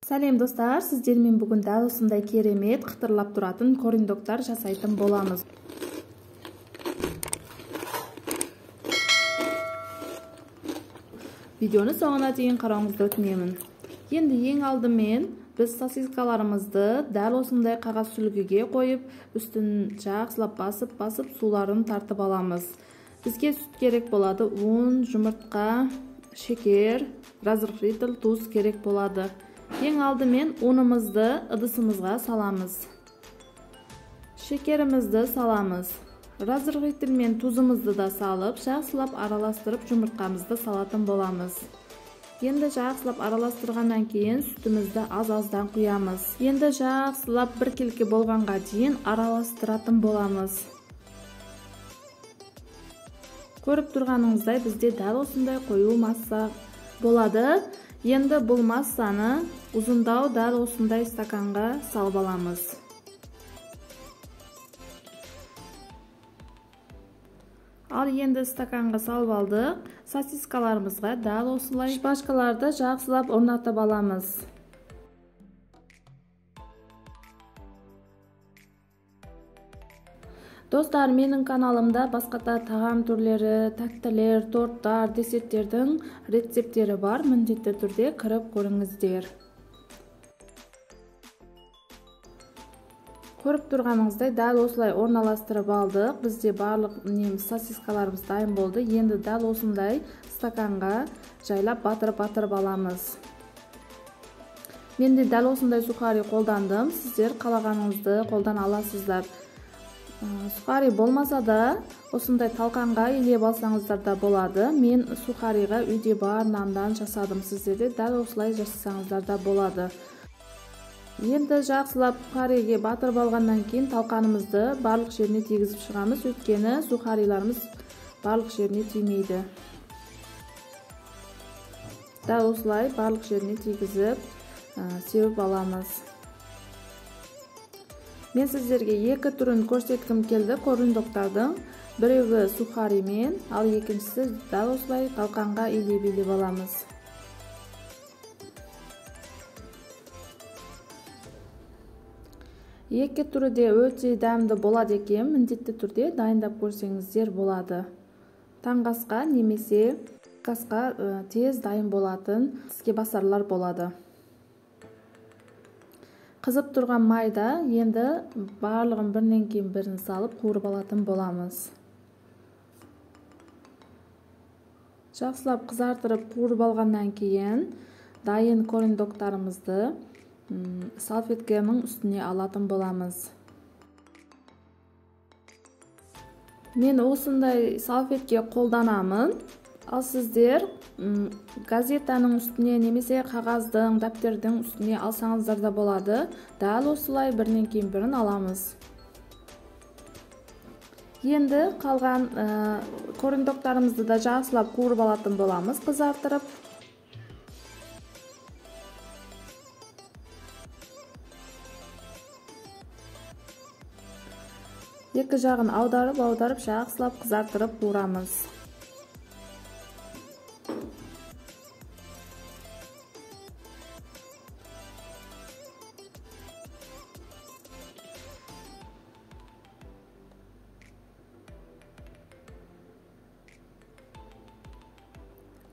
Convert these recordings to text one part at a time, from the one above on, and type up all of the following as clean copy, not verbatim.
Сәлем достар, сіздермен бүгін дәл осындай керемет қытырлап тұратын корнидогтар жасайтын боламыз. Видеоны соңына дейін қарауыңызды өтінемін. Енді ең алдымен біз сосискаларымызды дәл осындай қағаз сүлгіге қойып, үстін жақсылап басып-басып суларын тартып аламыз. Бізге сүт керек болады, ұн, жұмыртқа, шекер, разрыхлитель, тұз керек болады. Ең алдымен ұнымызды ыдысымызға саламыз. Шекерімізді саламыз. Разрыхлитель мен тұзымызды да салып, жақсылап араластырып жұмыртқамызды салатын боламыз. Енді жақсылап араластырғаннан кейін сүтімізді аз-аздан құямыз. Енді жақсылап біркелкі болғанға дейін араластыратын боламыз. Көріп тұрғаныңыздай бізде дәл осындай қою масса болады. Енді бұл массаны ұзындау дәл осындай стаканға салып аламыз. Ал енді стаканға салып алдық. Сосискаларымызға дәл осылай шпажкаларды жақсылап орнатып аламыз. Достар, менің каналымда басқа да тағам түрлері, тәттілер, торттар, десерттердің рецепттері бар. Міндетті түрде кіріп көріңіздер. Көріп тұрғаныңыздай дәл осылай орналастырып алдық. Бізде барлық сосискаларымыз дайын болды. Енді дәл осындай стаканға жайлап батырып-батырып аламыз. Мен де дәл осындай сухари қолдандым. Сіздер қалағаныңызды қолдан аласыздар. Сухари болмаса да осындай талқанға илеп алсаңыздар да болады. Мен сухариға үйде бар нандан жасадым. Сіздер де дәл осылай жасасаңыздар да болады. Енді жақсылап сухариге батырып алғаннан кейін талқанымызды барлық жеріне тигізіп шығамыз. Өйткені сухариларымыз барлық жеріне тимейді. Дәл осылай барлық жеріне тигізіп сеуіп аламыз. Мен сіздерге екі түрін көрсеткім келді корнидогтардың. Біреуі сухаримен, ал екіншісі дәл осылай талқанға илеп-илеп аламыз. Екі түрі де өте дәмді болады екен, міндетті түрде дайындап көрсеңіздер болады. Таңғы асқа немесе асқа тез дайын болатын тіске басарлар болады. Қызып тұрған майда енді барлығын бірінен кейін бірін салып қуырып алатын боламыз. Жақсылап қызартырып қуырып алғаннан кейін дайын корнидогтарымызды салфетканың үстіне алатын боламыз. Мен осындай салфетке қолданамын. Ал сіздер газетаның үстіне немесе қағаздың, дәптердің үстіне алсаңыздар да болады. Дәл осылай бірінен кейін бірін аламыз. Енді қалған корнидогтарымызды да жақсылап қуырып алатын боламыз, қызартырып. Екі жағын аударып-аударып жақсылап қызартырып қуырамыз.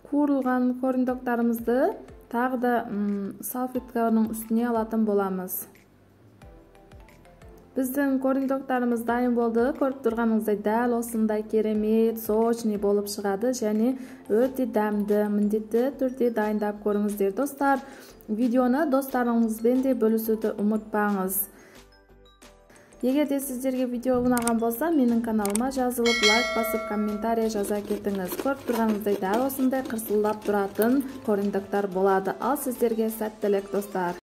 Қуырылған корнидогтарымызды тағы да салфетканың үстіне алатын боламыз. Біздің корнидогтарымыз дайын болды. Көріп тұрғаныңыздай дәл осындай керемет, сочный болып шығады және өте дәмді. Міндетті түрде дайындап көріңіздер достар. Видеоны достарыңызбен де бөлісуді ұмытпаңыз. Егер де сіздерге видео ұнаған болса, менің каналыма жазылып, лайк басып, комментария жаза кетіңіз. Көріп тұрғаныңыздай дәл осындай қырсылдап тұратын корнидогтар болады. Ал сіздерге сәттілік достар.